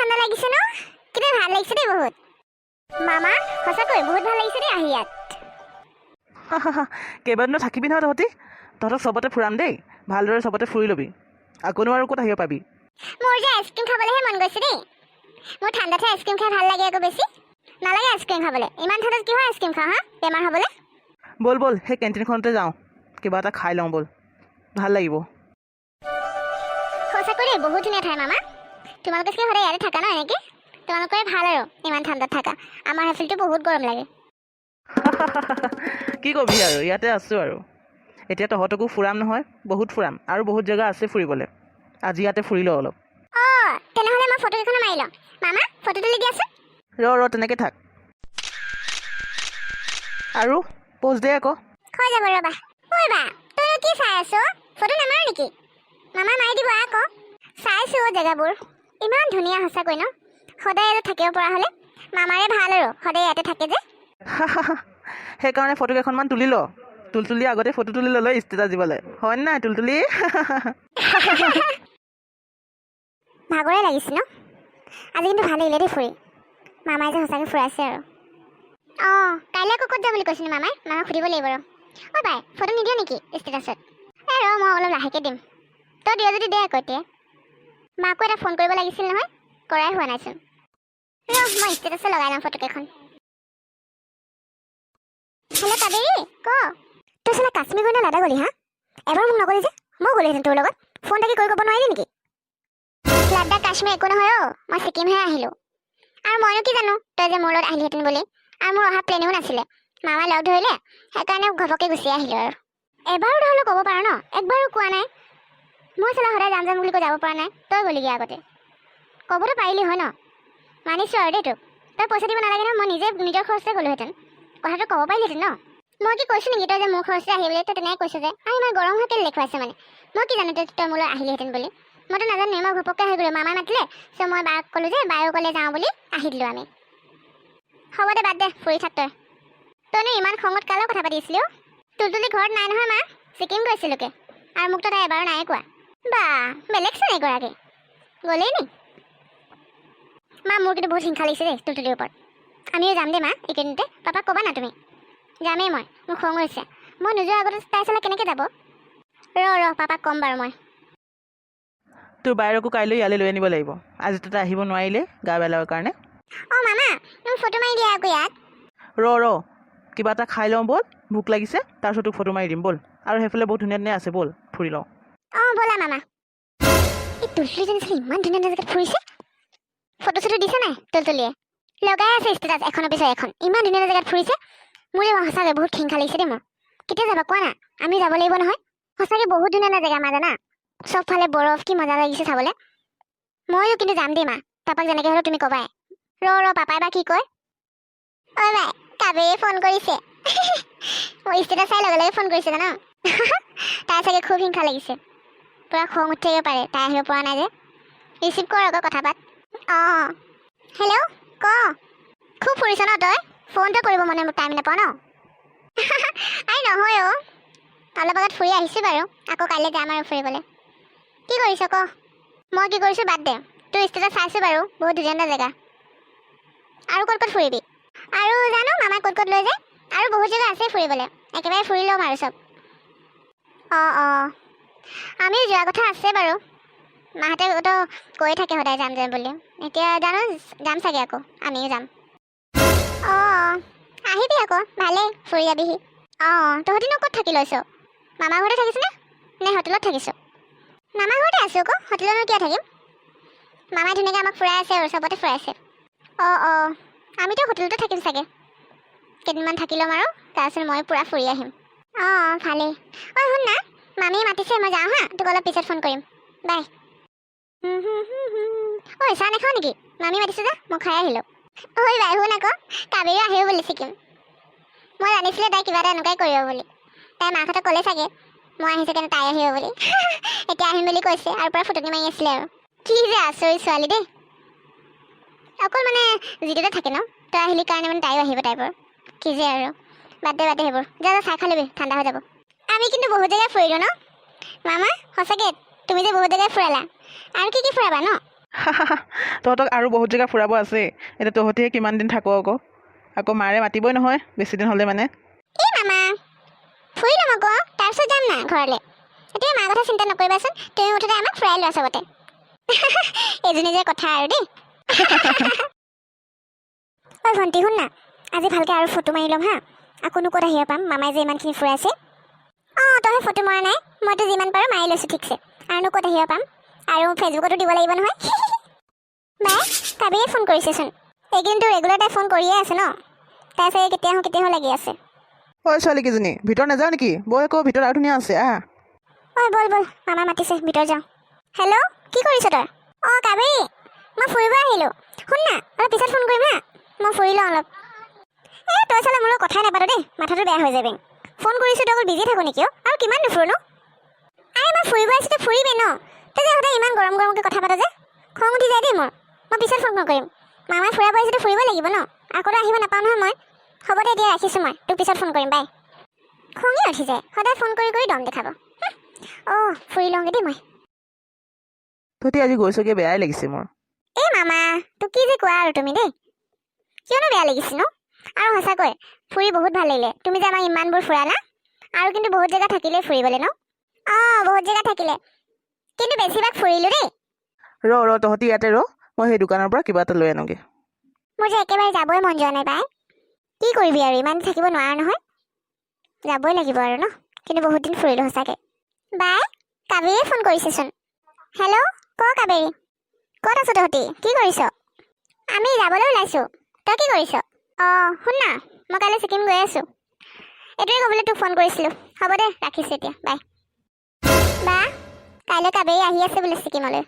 ঠাণ্ডা লাগিছে ন? কিবা ভাল লাগিছে দেই বহুত। মামা, সঁচাকৈ বহুত ভাল লাগিছে দেই আহি ইয়াত। কেইবাদিনো থাকিবি নহয় তহঁতি। তহঁতক চবতে ফুৰাম দেই। ভালদৰে চবতে ফুৰি ল'বি। আকৌনো আৰু ক'ত আহিব পাবি? মোৰ যে আইচক্ৰীম খাবলৈহে মন গৈছে দেই। মোৰ ঠাণ্ডাতহে আইচক্ৰীম খাই ভাল লাগে আকৌ বেছি। নালাগে আইচক্ৰীম খাবলৈ। ইমান ঠাণ্ডাত কিহৰ আইচক্ৰীম খাওঁ হা? বেমাৰ হ'বলৈ। ব'ল ব'ল, সেই কেণ্টিনখনতে যাওঁ। কিবা এটা খাই লওঁ ব'ল, ভাল লাগিব। সঁচাকৈ দেই, বহুত ধুনীয়া ঠাই। মামা, তোমালোকে চাগে সদায় ইয়াতে থাকা ন এনেকৈ? তোমালোকৰে ভাল আৰু ইমান ঠাণ্ডাত থাকা। আমাৰ সেইফালেতো বহুত গৰম লাগে। কি কবি আৰু, ইয়াতে আছোঁ আৰু। এতিয়া তহঁতকো ফুৰাম নহয়, বহুত ফুৰাম। আৰু বহুত জেগা আছে ফুৰিবলৈ। আজি ইয়াতে ফুৰি লওঁ অলপ। অঁ, তেনেহ'লে মই ফটো কেইখনো মাৰি লওঁ। মামা, ফটো তুলি দিয়াচোন। ৰ ৰ, তেনেকৈ থাক আৰু প'জ দে আকৌ। হৈ যাব, ৰ'বা। ঐ বা, তইনো কি চাই আছ? ফটো নামাৰ নেকি? মামা মাৰি দিব আকৌ। চাইছোঁ অ' জেগাবোৰ ইমান ধুনীয়া সঁচাকৈ ন? সদায় ইয়াতে থাকিব পৰা হ'লে। মামাৰে ভাল আৰু, সদায় ইয়াতে থাকে যে। সেইকাৰণে ফটো কেইখনমান তুলি ল। তুলতুলি আগতে ফটো তুলি ল'লে ষ্টেটাছ দিবলৈ হয় নাই তুলতুলি? ভাগৰে লাগিছে ন আজি? কিন্তু ভাল লাগিলে দেই ফুৰি। মামাই যে সঁচাকৈ ফুৰাইছে আৰু। অঁ, কাইলৈ আকৌ ক'ত যাম বুলি কৈছিলি মামাই? মামাক সুধিব লাগিব ৰ। ঐ বাই, ফটো নিদিয় নেকি ষ্টেটাছত? এই ৰ, মই অলপ লাহেকৈ দিম। তই দিয় যদি দে আকৌ এতিয়া। মাকো এটা ফোন কৰিব লাগিছিল নহয়, কৰাই হোৱা নাইচোন। ৰ, মই ষ্টেটাছত লগাই লওঁ ফটোকেইখন। হেল্ল' কাবেৰী, ক। তই চালা কাশ্মীৰ গৈ নে লাডাখ গ'লি হা? এবাৰ মোক নকলি যে? মই গ'লোহেঁতেন তোৰ লগত। ফোন এটাকে কৰি ক'ব নোৱাৰিলি নেকি? লাডাখ কাশ্মীৰ একো নহয় অ', মই ছিকিমহে আহিলোঁ। আৰু মইনো কি জানো তই যে মোৰ লগত আহিলিহেঁতেন বুলি? আৰু মোৰ অহা প্লেনিঙো নাছিলে। মামাই লগ ধৰিলে, সেইকাৰণে ঘপককৈ গুচি আহিলোঁ। আৰু এবাৰো ধৰি ক'ব পাৰ ন? একবাৰো কোৱা নাই। মই চালা সদায় যাম যাম বুলি কৈ যাব পৰা নাই, তই গ'লিগৈ আগতে। ক'বতো পাৰিলি হয় ন? মানিছোঁ আৰু দেই তোক। তই পইচা দিব নালাগে নহয়, মই নিজে নিজৰ খৰচতে গ'লোহেঁতেন। কথাটো ক'ব পাৰিলিহেঁতেন ন? মই কি কৈছোঁ নেকি তই যে মোৰ খৰচতে আহিবি বুলি? তই তেনেকৈ কৈছ যে। আৰু ইমান গৰম হৈ কেলৈ দেখুৱাইছে মানে? মই কি জানো তই তই মোলৈ আহিলিহেঁতেন বুলি? মইতো নাজানোৱে। মই ঘপককৈ আহি গ'লো। মামাই মাতিলে, চ' মই বাক ক'লোঁ যে বায়ো ক'লে যাওঁ বুলি, আহি দিলোঁ আমি। হ'ব দে, বাদ দে, ফুৰি থাক তই। তইনো ইমান খঙত কাৰ লগত কথা পাতি আছিলি অ'? তুলতুলি ঘৰত নাই নহয় মা, ছিকিম গৈছিলোকে। আৰু মোকতো তাই এবাৰো নাই কোৱা। বা, বেলেগ চোন এগৰাকী। গ'লেই নি? মা, মোৰ কিন্তু বহুত হিংসা লাগিছে দেই তুলতুলিৰ ওপৰত। আমিও যাম দেই মা এইকেইদিনতে। পাপাক ক'বা না তুমি, যামেই মই। মোৰ খং হৈছে। মই নোযোৱাৰ আগতে তাই চালে কেনেকৈ যাব? ৰ ৰ, পাপাক ক'ম বাৰু মই। তোৰ বায়েৰকো কাইলৈ ইয়ালৈ লৈ আনিব লাগিব। আজিতো তাই আহিব নোৱাৰিলে গা বেয়া লগাৰ কাৰণে। অঁ মামা, তুমি ফটো মাৰি দিয়া আকৌ ইয়াত। ৰ ৰ, কিবা এটা খাই লওঁ ব'ল, ভোক লাগিছে। তাৰপিছত তোক ফটো মাৰি দিম ব'ল। আৰু সেইফালে বহুত ধুনীয়া ধুনীয়া আছে, ব'ল ফুৰি লওঁ। অঁ, ব'লা মামা। এই তুলতুলিজনী চাগে ইমান ধুনীয়া ধুনীয়া জেগাত ফুৰিছে। ফটো চটো দিছে নাই? তুলতুলিয়ে লগাই আছে ষ্টেটাছ এখনৰ পিছত এখন। ইমান ধুনীয়া ধুনীয়া জেগাত ফুৰিছে। মোৰ যে সঁচাকৈ বহুত হিংসা লাগিছে দেই মোৰ। কেতিয়া যাবা কোৱা না? আমি যাব লাগিব নহয়। সঁচাকৈ বহুত ধুনীয়া ধুনীয়া জেগা মা, জানা? চবফালে বৰফ, কি মজা লাগিছে চাবলৈ। ময়ো কিন্তু যাম দেই মা। পাপাক যেনেকৈ হ'লেও তুমি ক'বাই। ৰ ৰ, পাপাই বা কি কয়। ঐ বাই, কাবেৰীয়ে ফোন কৰিছে। মোৰ ষ্টেটাছ চাই লগে লগে ফোন কৰিছে, জান? তাই চাগে খুব হিংসা লাগিছে, পূৰা খং উঠি থাকিব পাৰে তাই আহিব পৰা নাই যে। ৰিচিভ কৰ আকৌ, কথা পাত। অঁ, হেল্ল', ক। খুব ফুৰিছ ন তই? ফোনটো কৰিব মনে টাইম নাপাৱ ন? আই নহয় অ', অলপ আগত ফুৰি আহিছোঁ বাৰু। আকৌ কাইলৈ যাম আৰু ফুৰিবলৈ। কি কৰিছ ক। মই কি কৰিছোঁ বাদ দে। তোৰ ষ্টেটাছ চাইছোঁ বাৰু, বহুত ধুনীয়া ধুনীয়া জেগা। আৰু ক'ত ক'ত ফুৰিবি? আৰু জানো মামাই ক'ত ক'ত লৈ যায়। আৰু বহুত জেগা আছে ফুৰিবলৈ, একেবাৰে ফুৰি ল'ম আৰু চব। অঁ অঁ আমিও যোৱা কথা আছে বাৰু। মাহঁতে তো কৈয়ে থাকে সদায় যাম যাম বুলি। এতিয়া জানো যাম চাগে আকৌ, আমিও যাম। অঁ, আহিবি আকৌ, ভালেই ফুৰি যাবিহি। অঁ, তহঁতিনো ক'ত থাকি লৈছ? মামা ঘৰতে থাকিছনে নে হোটেলত থাকিছ? মামা ঘৰতে আছোঁ আকৌ, হোটেলতনো কিয় থাকিম? মামাই ধুনীয়াকৈ আমাক ফুৰাই আছে আৰু চবতে ফুৰাইছে। অঁ অঁ আমিতো হোটেলতে থাকিম চাগে। কেইদিনমান থাকি ল'ম আৰু তাৰপিছত মই পূৰা ফুৰি আহিম। অঁ, ভালেই। ঐ শুন না, মামীয়ে মাতিছে, মই যাওঁ হা। তোক অলপ পিছত ফোন কৰিম, বাই। ঐ, চাহ নাখাওঁ নেকি? মামী মাতিছে যে, মই খাই আহিলোঁ। ঐ বাই, শুন আকৌ, কাবেৰীও আহিব বুলি ছিকিম। মই জানিছিলোঁ তাই কিবা এটা এনেকুৱাই কৰিব বুলি। তাই মাকহঁতক ক'লে চাগে মই আহিছোঁ কাৰণে তাই আহিব বুলি। এতিয়া আহিম বুলি কৈছে আৰু পূৰা ফুটনি মাৰি আছিলে। আৰু কি যে আচৰিত ছোৱালী দেই। অকল মানে যিটোতে থাকে ন, তই আহিলি কাৰণে মানে তাইও আহিব টাইপৰ। কি যে আৰু, বাদ দে, বাদ দে সেইবোৰ। যা যা, চাহ খাই ল'বি, ঠাণ্ডা হৈ যাব। আমি কিন্তু বহুত জেগাই ফুৰিলোঁ ন মামা? সঁচাকৈ তুমি যে বহুত জেগাই ফুৰালা। আৰু কি কি ফুৰাবা ন? তহঁতক আৰু বহুত জেগা ফুৰাব আছে। এতিয়া তহঁতিহে কিমান দিন থাক আকৌ। আকৌ মাৰে মাতিবই নহয় বেছি দিন হ'লে মানে। এই মামা, ফুৰি ল'ম আকৌ, তাৰপিছত যাম না ঘৰলৈ। এতিয়া মাৰ কথা চিন্তা নকৰিবাচোন তুমি, মুঠতে আমাক ফুৰাই লোৱা চবতে। এইজনী যে কথা আৰু দেই। ঐ ভণ্টি, শুন না, আজি ভালকৈ আৰু ফটো মাৰি ল'ম হা। আকৌনো ক'ত আহিব পাম, মামাই যে ইমানখিনি ফুৰাইছে। অঁ, তইহে ফটো মৰা নাই, মইতো যিমান পাৰোঁ মাৰি লৈছোঁ ঠিকছে। আৰুনো ক'ত আহিব পাম? আৰু ফেচবুকতো দিব লাগিব নহয়। বাই, কাবেৰীয়ে ফোন কৰিছেচোন। এইকেইদিনতো ৰেগুলাৰ তাই ফোন কৰিয়ে আছে ন। তাই চাগে কেতিয়া আহোঁ কেতিয়া আহোঁ লাগি আছে। ঐ ছোৱালীকেইজনী, ভিতৰত নাযাওঁ নেকি? বৈ আকৌ, ভিতৰত আৰু ধুনীয়া আছে, আহ। ঐ ব'ল ব'ল, মামা মাতিছে, ভিতৰত যাওঁ। হেল্ল', কি কৰিছ তই? অঁ কাবেৰী, মই ফুৰিব আহিলোঁ। শুন না, অলপ পিছত ফোন কৰিম হা, মই ফুৰি লওঁ অলপ। এই তই চালে মোৰ লগত কথাই নাপাতো দেই, মাথাটো বেয়া হৈ যায় বেং। ফোন কৰিছোঁ, তই অকল বিজি থাকো নেকি? অ' আৰু কিমান নুফুৰো নো? আৰে মই ফুৰিব আহিছোঁ, তই ফুৰিবি ন। তই যে সদায় ইমান গৰম গৰমকৈ কথা পাত যে, খং উঠি যায় দেই মোৰ। মই পিছত ফোন কৰিম। মামাই ফুৰাব আহিছোঁ, তই ফুৰিব লাগিব ন, আকৌতো আহিব নাপাওঁ নহয় মই। হ'ব দে, এতিয়া ৰাখিছোঁ, মই তোক পিছত ফোন কৰিম, বাই। খঙে উঠি যায়, সদায় ফোন কৰি কৰি দম দেখাব। অঁ, ফুৰি লওঁগৈ দেই মই। তহঁতি আজি গৈছগৈ, বেয়াই লাগিছে মোৰ। এই মামা, তোক কি যে কোৱা আৰু তুমি দেই, কিয়নো বেয়া লাগিছে ন? আৰু সঁচাকৈ ফুৰি বহুত ভাল লাগিলে। তুমি যে আমাক ইমানবোৰ ফুৰালা আৰু, কিন্তু বহুত জেগা থাকিলে ফুৰিবলৈ ন। অঁ, বহুত জেগা থাকিলে, কিন্তু বেছিভাগ ফুৰিলোঁ দেই। ৰ ৰ, তহঁতি ইয়াতে ৰ, মই সেই দোকানৰ পৰা কিবা এটা লৈ আনোগৈ। মোৰ যে একেবাৰে যাবই মন যোৱা নাই বাই। কি কৰিবি আৰু, ইমান থাকিব নোৱাৰা নহয়, যাবই লাগিব আৰু ন। কিন্তু বহুত দিন ফুৰিলোঁ সঁচাকৈ। বাই, কাবেৰীয়ে ফোন কৰিছেচোন। হেল্ল', ক কাবেৰী, ক'ত আছ তহঁতি? কি কৰিছ? আমি যাবলৈ ওলাইছোঁ, তই কি কৰিছ? অঁ শুন না, মই কাইলৈ ছিকিম গৈ আছোঁ। এইটোৱে ক'বলৈ তোক ফোন কৰিছিলোঁ। হ'ব দে, ৰাখিছোঁ এতিয়া, বাই। বা, কাইলৈ কাবেৰী আহি আছে বোলে ছিকিমলৈ।